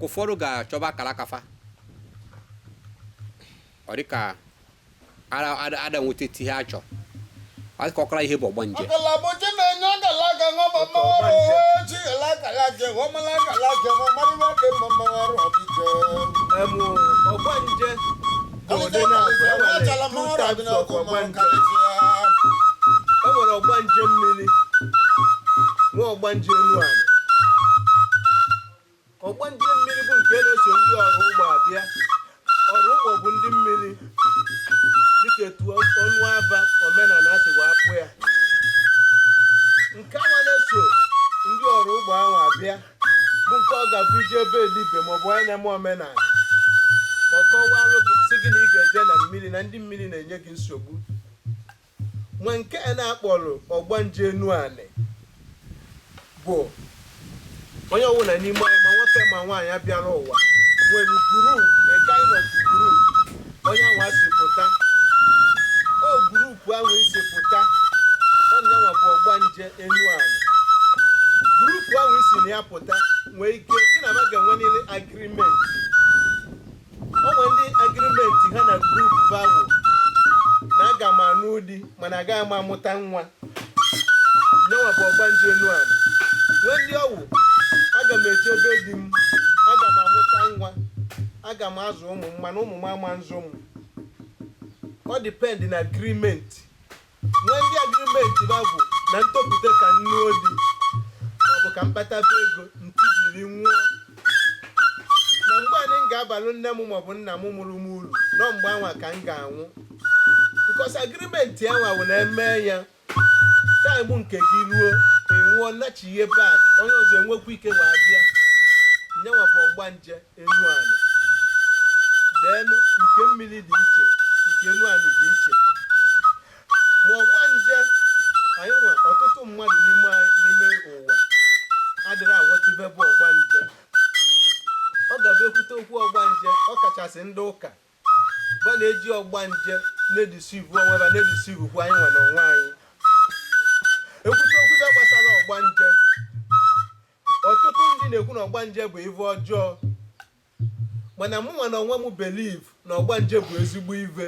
Maka ụfọdụ ga-achọba akara aka fa, ọ dịka ada nweta ihe a chọ, ọ dịka ọkara ihe bụ ọgbanje. Ọgbanje dị ụdị na enwere two types of ọgbanje. Enwere ọgbanje mmiri, nwee ọgbanje enu ala. Ọgbanje mmiri bụ nke na-eso ndị ọrụ ugbo abịa. Ọrụ ugbo bụ ndị mmiri, dịka etu ọnụ aba omenala si wee akpụ ya. Nke awa na-eso ndị ọrụ ugbo ahụ abịa bụ nke ọ ga-abụ ije ebe elibe maọbụ onye na-eme omenala, ọ kọwalụ gị, sị gị na ị ga-eje na mmiri, na ndị mmiri na-enye gị nsogbu. Nwe nke a na-akpọrọ ọgbanje enu anị bụ onye ọbụla n'ime anyị, ma nwoke ma nwaanyị, abịara ụwa nwere group, a kind of group onye anwa si pụta. O group ahụ isi pụta, onyenwa bụ ọgbanje enu anị. Group ahụ isi na ya pụta nwee ike gị na ma ga-enwe niile agreement. O nwere ndị agreement ha na group ahụ na aga m anụ di, mana agaghị m amụta nwa. Nyenwa bụ ọgbanje enu ala. Nwee ndị ọwụ, aga m echebe di m, aga m amụta nwa, aga m azụ ụmụ m, mana ụmụ m ama nzụ m. Ọ depend na agreement. Nwee ndị agreement ba bụ na ntopụta ka nnu odi, maọbụ ka mkpataba ego ntibiri nwụọ, na mgbe anyị m ga-abalụ nne m maọbụ nna m mụrụ m uru, nọ mgbe anwa ka m ga-anwụ, because agreement anwa bụ na eme ya, time nke gị ruo, ị nwụọ, nachighe back, onye ọzọ enwekwa ike wee bịa. Nyenwa bụ ọgbanje enu anị. Then nke mmiri dị iche, nke enu anị dị iche. Ma ọgbanje anyị nwe, ọtụtụ mmadụ n'ime n'ime ụwa adịrị aghọta ife bụ ọgbanje. Ọ ga-abụ ekwute okwu ọgbanje, ọ kachasị ndị ụka ba na-eji ọgbanje na-edeceive onwe ba, na-edeceivekwu anyị nwe na onwe anyị. Ekwute okwu ife gbasara ọgbanje, ọtụtụ ndị na-ekwu na ọgbanje bụ ife ọjọọ, mana mụ nwa na onwe m believe na ọgbanje bụ ezigbo ife.